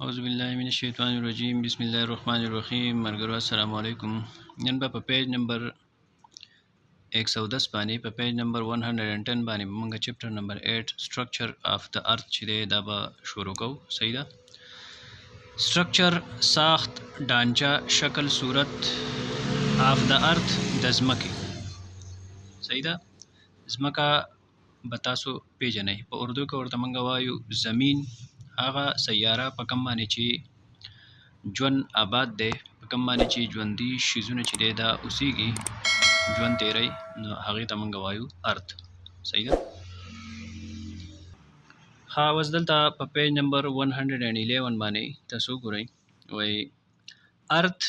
اعوذ بالله من الشیطان الرجیم بسم الله الرحمن الرحیم مرګرو السلام علیکم. نن به په پیج نمبر 110 باندې، په پیج نمبر 110 باندې موږ چپټر نمبر 8 سټرکچر اف د ارث چې دی دا به شروع کوو. صحیح ده. سټرکچر ساخت، ډانچه، شکل، صورت، اف د ارث د ځمکې. صحیح ده. ځمکه به تاسو پیژنئ، په اردو کې ورته موږ وایو زمین. هغه سیاره په کوم باندې چې ژوند آباد دی، په کوم باندې چې ژوندي شیزونه چې دی دا اوسیږي، ژوند تیری، نو هغې ته موږ وایو ارث. صحیح ده. ښه، اوس دلته په پیج نمبر 111 باندې تاسو وګورئ، وایي ارث،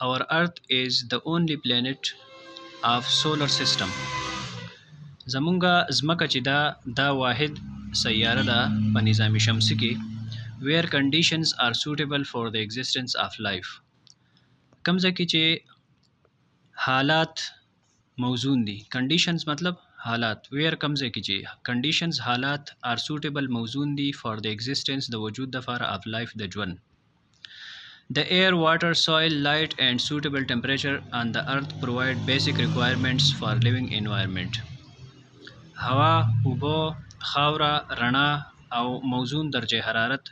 our earth is the only planet of solar system. زمونږ ځمکه چې ده دا واحد سیاره ده په نظام شمسي کې، where conditions are suitable for the existence of life. کوم ځای کې چې حالات موزون دي، conditions مطلب حالات، where کوم ځای کې چې conditions حالات are suitable موزون دي، for the existence د وجود دپاره، of life د ژوند. The air, water, soil, light and suitable temperature on the earth provide basic requirements for living environment. هوا، اوبه، خاوره، رڼا او موزون درجه حرارت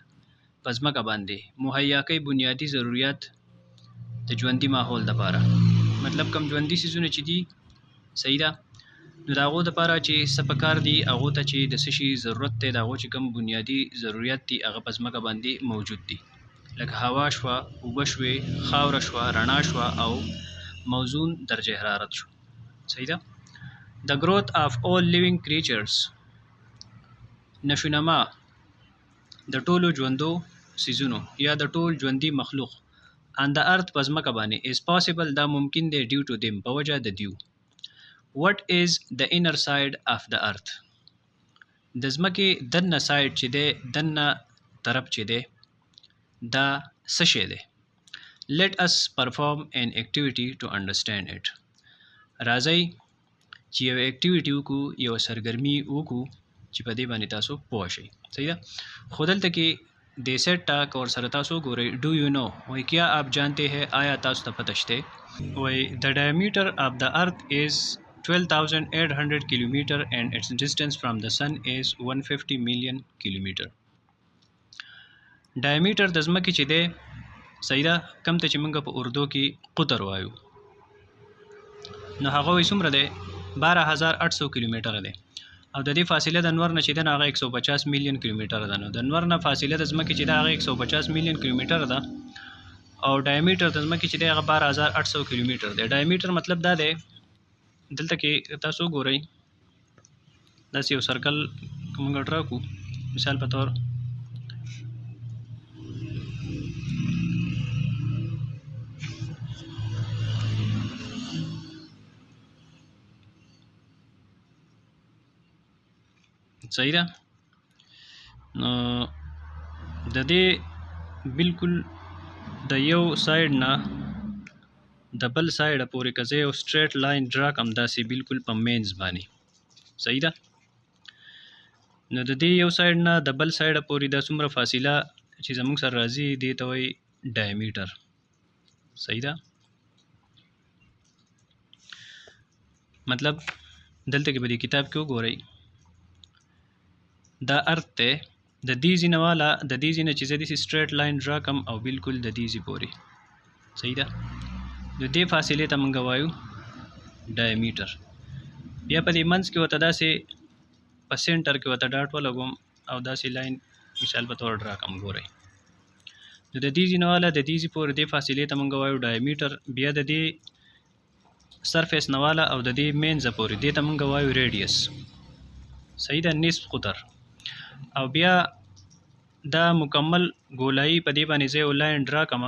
په ځمکه باندې مهیا کوي بنیادي ضروریات د ژوندي ماحول دپاره. مطلب کوم ژوندي څیزونه چې دي، صحیح ده، نو د هغو دپاره چې څه پکار دي، هغو ته چې د څه شي ضرورت دی، د هغو چې کوم بنیادي ضروریات دي هغه په ځمکه باندې موجود دي، لکه هوا شوه، اوبه شوې، خاوره شوه، رڼا شوه او موزون درجه حرارت شو. صحیح ده. The growth of all living creatures، نشونما د ټولو ژوندو څیزونو یا د ټول ژوندي مخلوق، on the earth په ځمکه باندې، is possible دا ممکن دی، due to them په وجه د دیو. What is the inner side of the earth؟ د ځمکې دننه ساید چې دی، دننه طرف چې دی، دا څه شی دی؟ Let us perform an activity to understand it. راځئ چې یو اکټیویټي وکړو، یو سرګرمي وکړو چې په دې باندې تاسو پوه شئ. صحیح ده. خو دلته کې د سیټ ټا که ورسره تاسو وګورئ، do you know، وایي کیا آپ جانتے ہیں، آیا تاسو ته پته شته؟ وایي the diameter of the earth is 12,800 kilometer and its distance from the sun is 150 million kilometer. ډایمیټر د ځمکې چې دی، صحیح ده، کوم ته چې موږ په اردو کې قطر وایو، نو هغه وایي څومره دی؟ 12,800 کیلومتره دی او د دې فاصله د نور نه چې ده نو هغه 150 میلیون کیلومتره ده. نو د نور نه فاصله د ځمکې چې ده هغه 150 میلیون کیلومتره ده او ډایمیټر د ځمکې چې دی هغه 12,800 کیلومتر دی. ډایمیټر مطلب دا دی، دلته کې تاسو وګورئ، داسې یو سرکل که موږ ډرا کړو مثال په طور، صحیح ده، نو د دې بالکل د یو سایډ نه د بل سایډ پورې که زه یو سټریټ لاین ډرا کړم داسې بالکل په مینځ باندې، صحیح ده، نو د دې یو سایډ نه د بل سایډ پورې دا څومره فاصله چې زموږ سره راځي دې ته وایي ډایمیټر. صحیح ده. مطلب دلته کې په دې کتاب کې وګورئ، دا ارث دی، د دې ځای نه والا د دې ځای نه چې زه داسې سټریټ لاین ډرا کړم او بالکل د دې ځای پورې، صحیح ده، نو دې فاصلې ته موږ وایو ډایمیټر. بیا په دې منځ کې ورته داسې په سنټر کې ورته ډاټ ولګوم او داسې لاین مثال په طور ډرا کړم، ګورئ، نو د دې ځای نه والا د دې ځای پورې دې فاصلې ته موږ وایو ډایمیټر. بیا د دې سرفیس نه والا او د دې منځ پورې دې ته موږ وایو ریډیس. صحیح ده، نصف قطر. او بیا دا مکمل ګولایي په دې باندې زه یو لاین ډرا کړم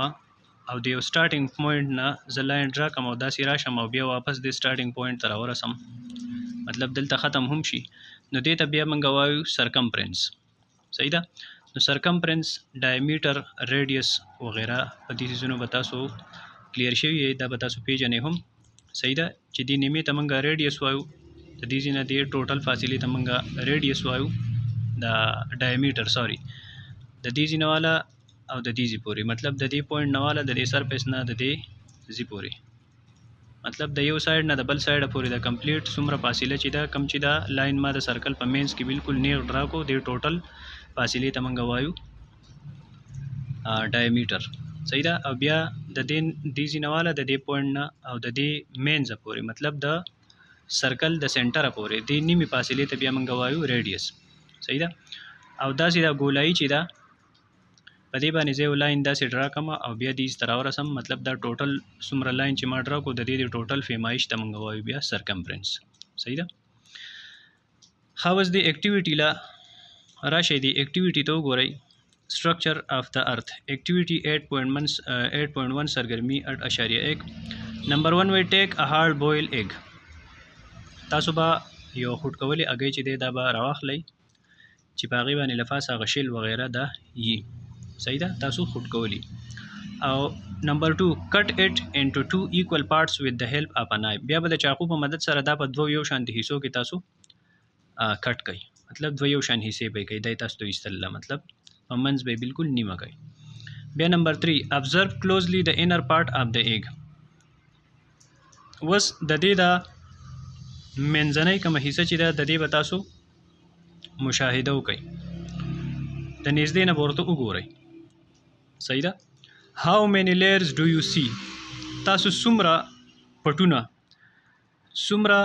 او د یو سټارټینګ پوینټ نه زه لاین ډرا کړم او داسې راشم او بیا واپس دې سټارټینګ پوینټ ته راورسم، مطلب دلته ختم هم شي، نو دې ته بیا موږ وایو سرکمفرنس. صحیح ده. نو سرکمفرنس، ډایمیټر، ریډیس وغیره په دې څیزونو به تاسو کلیر شوي یئ، دا به تاسو پیژنئ هم. صحیح ده، چې دې نیمې ته موږ ریډیس وایو، د دې ځای نه دې ټوټل فاصلې ته موږ ریډیس وایو، دا ډایمیټر سوري، د دې ځای نه والا او د دې ځي پورې، مطلب د دې پوینټ نه واله د دې سرفیس نه د دې ځي پورې، مطلب د یو سایډ نه د بل سایډ پورې د کمپلیټ څومره فاصله چې ده، کم چې دا لاین ما د سرکل په مینځ کې بالکل نیغ ډرا کو، دې ټوټل فاصلې ته مونږ وایو ډایمیټر. صحیح ده. او بیا د دې دې ځي نه واله د دې پوینټ نه او د دې مینځ پورې، مطلب د سرکل د سنټر پورې دې نیمې فاصلې ته بیا مونږ وایو ریډیس. صحیح ده. او داسې دا ګولایي چې ده په دې باندې زه یو لاین داسې ډرا کړم او بیا دې ته راورسم، مطلب دا ټوټل څومره لاین چې ما ډرا کو د دې د ټوټل فیمایش ته مونږ وایو بیا سرکمفرنس. صحیح ده. ښه، اوس دې اکټیویټي له راشئ، دې اکټیویټي ته وګورئ. Structure of the Earth، Activity 8.1، سرګرمي 8.1. نمبر 1 وی take a hard boil egg. تاسو به یو خټکولې هګۍ چې دی دا به راواخلئ چې په هغې باندې له پاسه هغه شیل وغیره دا یي. صحیح ده، تاسو خټکولي. او نمبر 2 cut it into two equal parts with the help of a knife. بیا به د چاقو په مدد سره دا په دوو یو شان حصو کې تاسو کټ کړئ، مطلب دوه یو شان حصې به یې کوئ، دا یې تاسو ته ویستله، مطلب په منځ به یې بالکل نیمه کوئ. بیا نمبر 3 observe closely the inner part of the egg. اوس د دې دا منځنۍ کومه حصه چې ده د دې به تاسو مشاهده وکړئ، د نږدې نه به ورته وګورئ. صحیح ده. How many layers do you see؟ تاسو څومره پټونه، څومره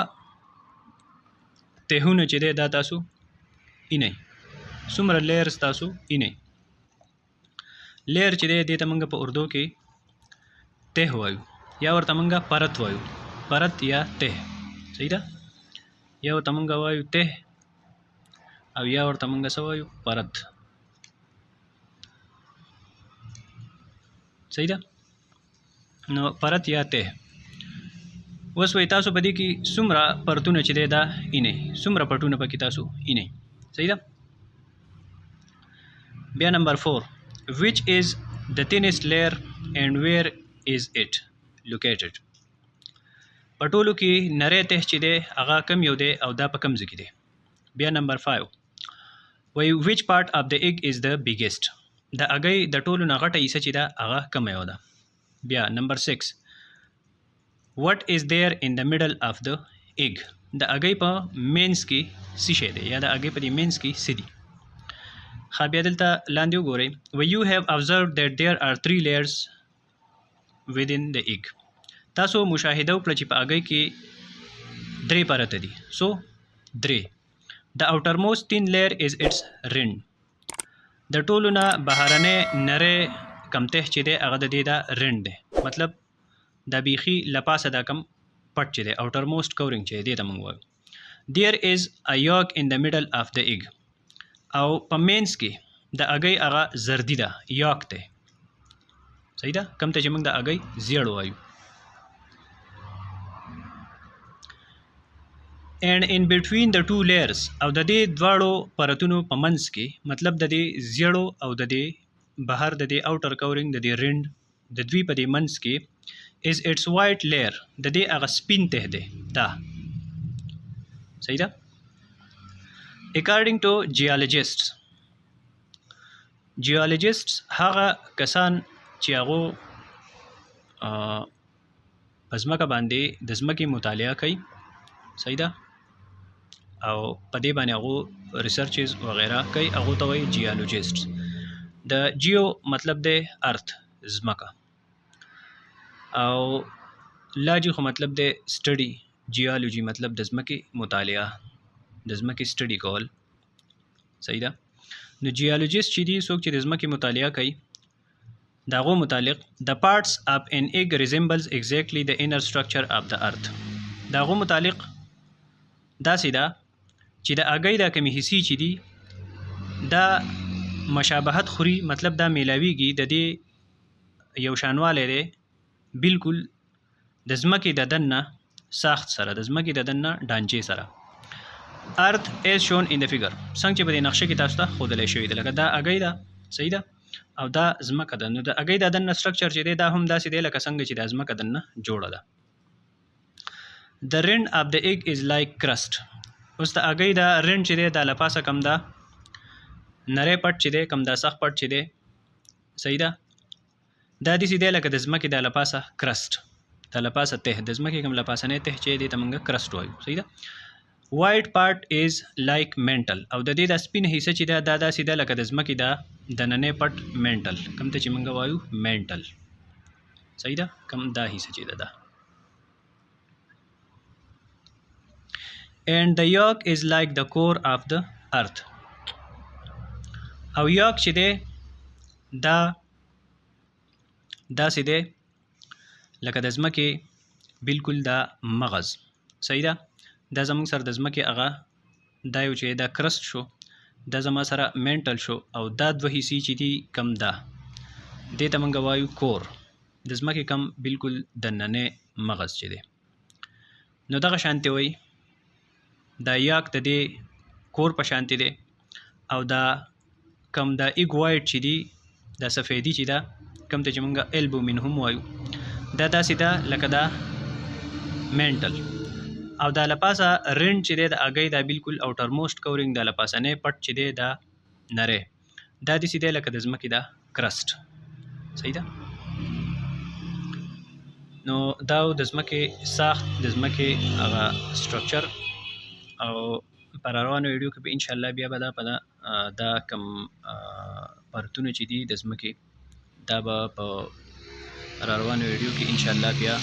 تهونه چې دی دا تاسو اینئ، څومره لیئرز تاسو اینئ. لیر چې دی دې ته موږ په اردو کې ته وایو یا ورته موږ پرت وایو، پرت یا ته. صحیح ده. یا ورته موږ وایو ته او یا ورته موږ څه وایو؟ پرت. صحیح ده. نو پرت یا ته. اوس وایي تاسو په دې کې څومره پرتونه چې دی دا اینئ، څومره پټونه پکې تاسو اینئ. صحیح ده. بیا نمبر 4 which is the thinnest layer and where is it located؟ په ټولو کې نری ته چې دی هغه کم یو دی او دا په کم ځای کې دی. بیا نمبر 5 وایي which part of the egg is the biggest؟ د هګۍ د ټولو نه غټه حصه چې ده هغه کومه یو ده. بیا نمبر 6 what is there in the middle of the egg؟ د هګۍ په منځ کې څه شی دی یا د هګۍ په دې منځ کې څه دي. ښه، بیا دلته لاندې وګورئ. وایي you have observed that there are three layers within the egg. تاسو مشاهده وکړه چې په هګۍ کې درې پرته دي. سو درې. The outermost thin layer is its rind. د ټولو نه بهرنی نری کم ته چې دی هغه د دې دا rind دی، مطلب دا بیخي له پاسه دا کم پټ چې دی، outermost covering چې دی دې ته موږ وایو. There is a yolk in the middle of the egg. او په منځ کې د هګۍ هغه زردي ده، یاک دی. صحیح ده، کوم ته چې موږ د هګۍ زیړ وایو. And in between the two layers، او د دې دواړو پرتونو په منځ کې، مطلب د دې زیړو او د دې بهر د دې outer covering د دې rind د دوی په دې منځ کې is its white layer، د دې هغه سپین ته دی دا. صحیح ده. According to geologists، geologists هغه کسان چې هغو په ځمکه باندې د ځمکې مطالعه کوي، صحیح ده، او په دې باندې هغو ریسرچز وغیره کوي، هغو ته وایي جیولوجیسټس. د جیو مطلب دی ارث، ځمکه، او لاجي خو مطلب دی سټډي، جیولوجي مطلب د ځمکې مطالعه، د ځمکې سټډي کول. صحیح ده. نو جیولوجیست چې دي، څوک چې د ځمکې مطالعه کوي، د هغو متعلق the parts of an egg resembles exactly the inner structure of the earth. د هغو متعلق داسې ده چې د هګۍ دا کومې حصې چې دي دا مشابهت خوري، مطلب دا میلاویږي، د دې یو شانوالی دی بالکل د ځمکې د دننه ساخت سره، د ځمکې د دننه ډانچې سره. Earth as shown in the figure، څنګه چې په دې نقشه کې تاسو ته ښودلی شوې ده، لکه دا هګۍ ده، صحیح ده، او دا ځمکه ده. نو د هګۍ د دننه سټرکچر چې دی دا هم داسې دی لکه څنګه چې دا ځمکه دننه جوړه ده. The rind of the egg is like crust. اوس د هګۍ دا rind چې دی دا له پاسه کم ده نری پټ چې دی، کم دا سخت پټ چې دی صحیح ده. دا داسې دی لکه د ځمکې د لپاسه crust، د لپاسه ته، د ځمکې کوم لپاسنی ته چې دی ته موږ crust وایو، صحیح ده. White part is like mantle، او د دې دا سپین حصه چې ده دا داسې ده لکه د ځمکې دا دننی پټ mantle، کوم ته چې موږ وایو mantle، صحیح ده، کوم دا حصه چې ده دا. And the yolk is like the core of the earth، او yolk چې دی دا داسې دی لکه د ځمکې بالکل دا مغز، صحیح ده. دا زموږ سره د ځمکې هغه دا یو چې دا crust شو، دا زما سره mantle شو، او دا دوه حصې چې دي کم دا دې ته موږ وایو core، د ځمکې کم بالکل دننی مغز چې دی. نو دغه شانتې وایي دا yolk د دې core په شانتې دی، او دا کم دا egg white چې دي دا سفیدي چې ده کوم ته چې موږ albumen هم وایو، دا داسې ده لکه دا mantle، او دا لپاسه rind چې دی د هګۍ دا بالکل outermost covering، دا لپاسنی پټ چې دی دا نری، دا داسې دی لکه د ځمکې دا crust، صحیح ده. نو دا د ځمکې ساخت، د ځمکې هغه structure، او په روانو ویډیو کې به انشاءالله بیا به دا په دا کم پرتونه چې دي د ځمکې دا به په روانو ویډیو کې انشاءالله بیا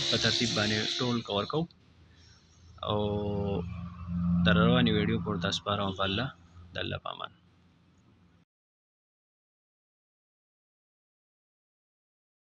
په ترتیب باندې ټول کور کوو، او د روانې ویډیو پورې تاسو سپارم په الله، د الله په امان.